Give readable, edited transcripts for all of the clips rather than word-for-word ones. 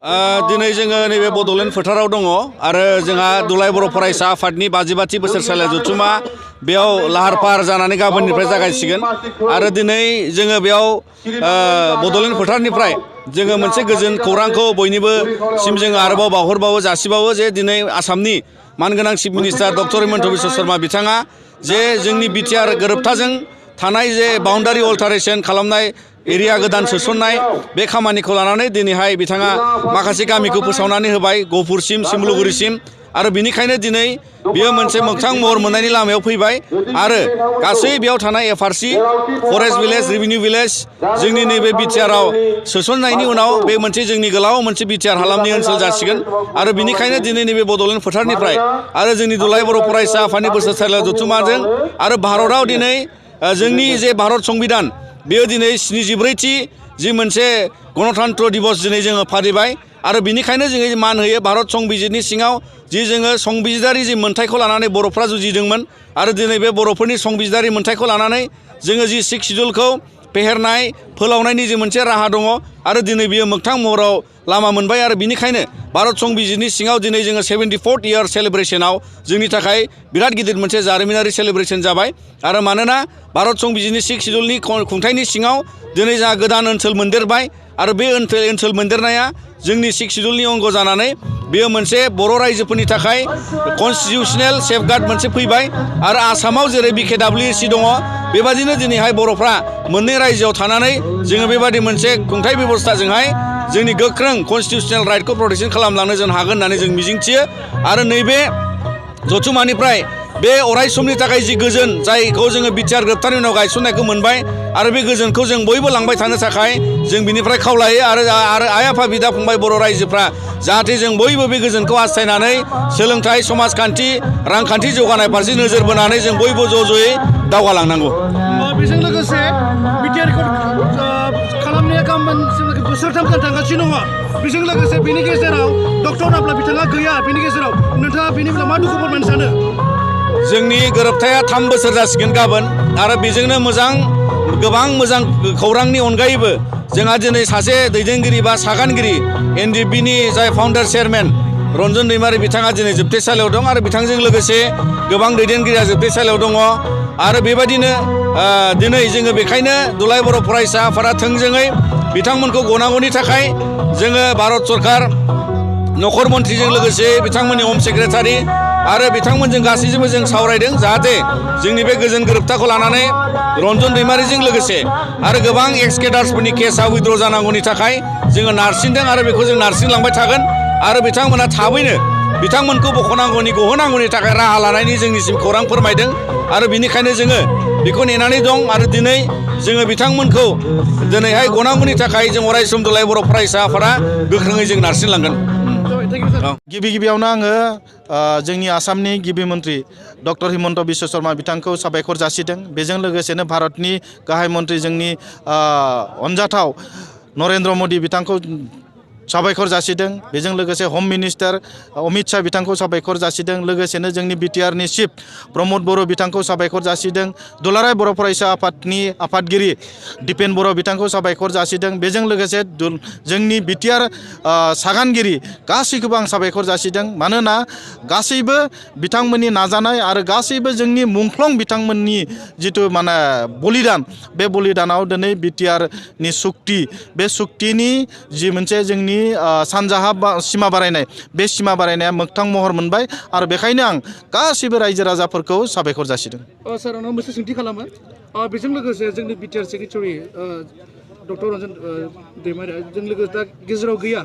दिनै जोङो नैबे बड'लेण्ड फोथाराव दङ आरो जोंहा दुलाराय बर' फरायसा आफादनि 52थि बोसोरसालिया जथुमा बेयाव लाहार फाहार जानानै गाबोननिफ्राय जागायसिगोन आरो दिनै जोङो बेयाव बड'लेण्ड फोथारनिफ्राय जोङो मोनसे गोजोन खौरांखौ बयनिबो सिम जोङो आरोबाव बावहरबावो जासिबावो जे दिनै आसामनि मानगोनां chief minister doctor Himanta Biswa Sharma बिथाङा जे जोंनि बिटिआर गोरोबथाजों थानाय जे बाउन्डारि अल्टारेशन खालामनाय एरिया गोदान सोसननाय बे खामानिखौ लानानै दिनैहाय बिथाङा माखासे गामिखौ फोसावनानै होबाय गहपुरसिम सिमलुगुरिसिम आरो बिनिखायनो दिनै बियो मोनसे मोगथां महर मोननायनि लामायाव फैबाय आरो गासै बेयाव थानाय एफआरसि फरेस्ट भिलेज रेभिनिउ भिलेज जोंनि नैबे बिटिआरआव सोसननायनि उनाव बे मोनसे जोंनि गोलाव मोनसे बिटिआर हालामनि ओनसोल जासिगोन आरो बिनिखायनो दिनै नैबे बड'लेण्ड फोथारनिफ्राय आरो जोंनि दुलाराय बर' फरायसा आफादनि बोसोरसालिया जथुमाजों आरो भारतआव दिनै जोंनि जे भारत संबिधान बेयो दिनै 74थि जि मोनसे गणतन्त्र दिवस दिनै जोङो फालिबाय आरो बिनिखायनो जोङो मान होयो भारत संबिजितनि सिङाव जि जोङो संबिजितारि जि मोन्थाइखौ लानानै बर'फ्रा जुजिदोंमोन आरो दिनै बे बर'फोरनि संबिजितारि मोन्थाइखौ लानानै जोङो जि 6 सिडुलखौ फेहेरनाय फोलावनायनि जि मोनसे राहा दङ आरो दिनै बियो मोगथां महराव लामा मोनबाय आरो बिनिखायनो भारत संबिजितनि सिङाव दिनै जोङो 74th इयार सेलेब्रेसनाव जोंनि थाखाय बिराद गिदिर मोनसे जारिमिनारि सेलेब्रेसन जाबाय आरो मानोना भारत संबिजितनि 6 सिडुलनि खुंथायनि सिङाव दिनै जोंहा गोदान ओनसोल मोनदेरबाय आरो बे ओनसोल मोनदेरनाया जोंनि 6 सिडुलनि अंग जानानै बेयो मोनसे बर' रायजोफोरनि थाखाय कन्स्टिटिउसनेल सेफगार्ड मोनसे फैबाय आरो आसामाव जेरै BKWC दङ बेबादिनो दिनैहाय बर'फ्रा मोननै रायजोआव थानानै जोङो बेबादि मोनसे खुंथाय बेबस्थाजोंहाय जोंनि गोख्रों कन्स्टिटिउसनेल राइटखौ प्रटेक्शन खालामलांनो जों हागोन होननानै जों मिजिंथियो आरो नैबे जथुमानिफ्राय बे अराय समनि थाखाय जि गोजोन जायखौ जोङो बिटिआर गोरोबथानि उनाव गायसननायखौ मोनबाय आरो बे गोजोनखौ जों बयबो लांबाय थानो थाखाय जों बिनिफ्राय खावलायो आरो आइ आफा बिदा फंबाय बर' रायजोफ्रा जाहाथे जों बयबो बे गोजोनखौ हास्थायनानै सोलोंथाइ समाजखान्थि रांखान्थि जौगानाय फारसे नोजोर बोनानै जों बयबो ज' ज'यै दावगालांनांगौ। बेजों लोगोसे बिटिआरखौ खालामनाया गाबोन बोसोरथाम थांगासिनो दङ बेजों लोगोसे बेनि गेजेराव डक्टर नाब्ला बिथाङा गैया बेनि गेजेराव नोंथाङा बेनि बेलायाव मा दुखु फोरमायनो सानो? जोंनि गोरोबथाया 3 बोसोर जासिगोन गाबोन आरो बेजोंनो गोबां मोजां खौरांनि अनगायैबो जोंहा दिनै सासे दैदेनगिरि बा सागानगिरि NDBनि जाय फाउन्डार चेयारमेन रन्जन दैमारि बिथाङा दिनै जोबथेसालियाव दं आरो बिथांजों लोगोसे गोबां दैदेनगिरिया जोबथेसालियाव दङ आरो बेबायदिनो दिनै जोङो बेखायनो दुलाराय बर' फरायसा आफादा थोंजोङै बिथांमोनखौ गनांगौनि थाखाय जोङो भारत सरकार नखर मन्थ्रिजों लोगोसे बिथांमोननि हम सेक्रेटारि आरो बिथांमोनजों गासैजोंबो जों सावरायदों जाहाथे जोंनि बे गोजोन गोरोबथाखौ लानानै रन्जन दैमारिजों लोगोसे आरो गोबां एक्स केडार्सफोरनि केसआ उइथड्र जानांगौनि थाखाय जोङो नारसिनदों आरो बेखौ जों नारसिनलांबाय थागोन आरो बिथांमोना थाबैनो बिथांमोनखौ बख'नांगौनि गहोनांगौनि थाखाय राहा लानायनि जोंनिसिम खौरां फोरमायदों आरो बिनिखायनो जोङो बेखौ नेनानै दं आरो दिनै जोङो बिथांमोनखौ दिनैहाय गनांगौनि थाखाय जों अरायसम दुलाराय बर' फरायसा आफादा गोख्रोङै जों नारसिनलांगोन। गिबियावनो आङो जोंनि आसामनि गिबि मन्त्रि डक्टर हिमन्त बिश्व शर्मा बिथांखौ साबायखर जासिदों बेजों लोगोसेनो भारतनि गाहाय मन्त्रि जोंनि अनजाथाव नरेन्द्र मदि बिथांखौ साबायखर जासिदों बेजों लोगोसे हम मिनिस्टार अमित शाह बिथांखौ साबायखर जासिदों लोगोसेनो जोंनि बिटिआरनि चिफ प्रमद बर' बिथांखौ साबायखर जासिदों दुलाराय बर' फरायसा आफादनि आफादगिरि दिपेन बर' बिथांखौ साबायखर जासिदों बेजों लोगोसे जोंनि बिटिआर सागानगिरि गासैखौबो आं साबायखर जासिदों मानोना गासैबो बिथांमोननि नाजानाय आरो गासैबो जोंनि मुंख्लं बिथांमोननि जिथु बलिदान बे बलिदानाव दिनै बिटिआरनि सुक्ति बे सुक्तिनि जि मोनसे जोंनि सानजाहा सिमा बारायनाय बे सिमा बारायनाया मोगथां महर मोनबाय आरो बेखायनो आं गासैबो रायजो राजाफोरखौ साबायखर जासिदों। सार आं मोनसे सोंथि खालामो बेजों लोगोसे जोंनि बिटिआर सेक्रेटारि डक्टर रन्जन दैमारि जों लोगोसे दा गेजेराव गैया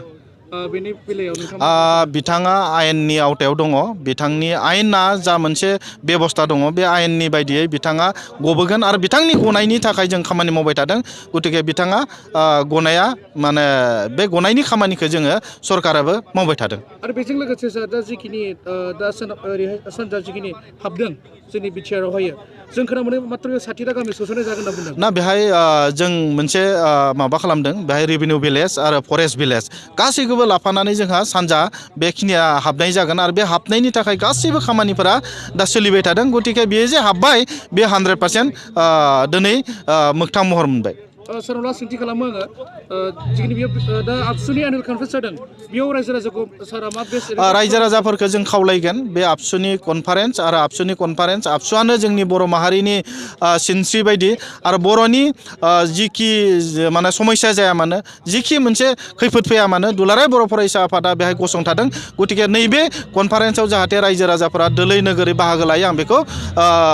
बेनि बेलायाव बिथाङा आयेननि आवथायाव दङ बिथांनि आयेना जा मोनसे बेबस्था दङ बे आयेननि बायदियै बिथाङा गबोगोन आरो बिथांनि गनायनि थाखाय जों खामानि मावबाय थादों गतिके बिथाङा गनाया बे गनायनि खामानिखौ जोङो सरकाराबो मावबाय थादों। आरो बेजों लोगोसे सार दा जिखिनि दा ओरैहाय सानजा जिखिनि हाबदों जोंनि बिटिआरावहाय जों खोनानो मोनो मात्र 60टा गामि सोसननाय जागोन होनना बुंदों। ना बेहाय जों मोनसे माबा खालामदों बेहाय रेभिनिउ भिलेज आरो फरेस्ट भिलेज गासैखौबो लाफानानै जोंहा सानजा बेखिनिया हाबनाय जागोन आरो बे हाबनायनि थाखाय गासैबो खामानिफोरा दा सोलिबाय थादों गतिके बेयो जे हाबबाय बे 100% दिनै मोगथां महर मोनबाय। सारनाव सोंथि खालामो आङो जिखिनि बेयाव दा आबसुनि एनुवेल कनफारेन्स जादों बेयाव रायजो राजाखौ सारा मा बेस्ट रायजो राजाफोरखौ जों खावलायगोन बे आबसुनि कनफारेन्स आरो आबसुआनो जोंनि बर' माहारिनि सिनस्रि बायदि आरो बर'नि जिखि माने समस्या जाया मानो जिखि मोनसे खैफोद फैया मानो दुलाराय बर' फरायसा आफादा बेहाय गसंथादों गतिके नैबे कनफारेन्सआव जाहाथे रायजो राजाफोरा दोलै नोगोरै बाहागो लायो आं बेखौ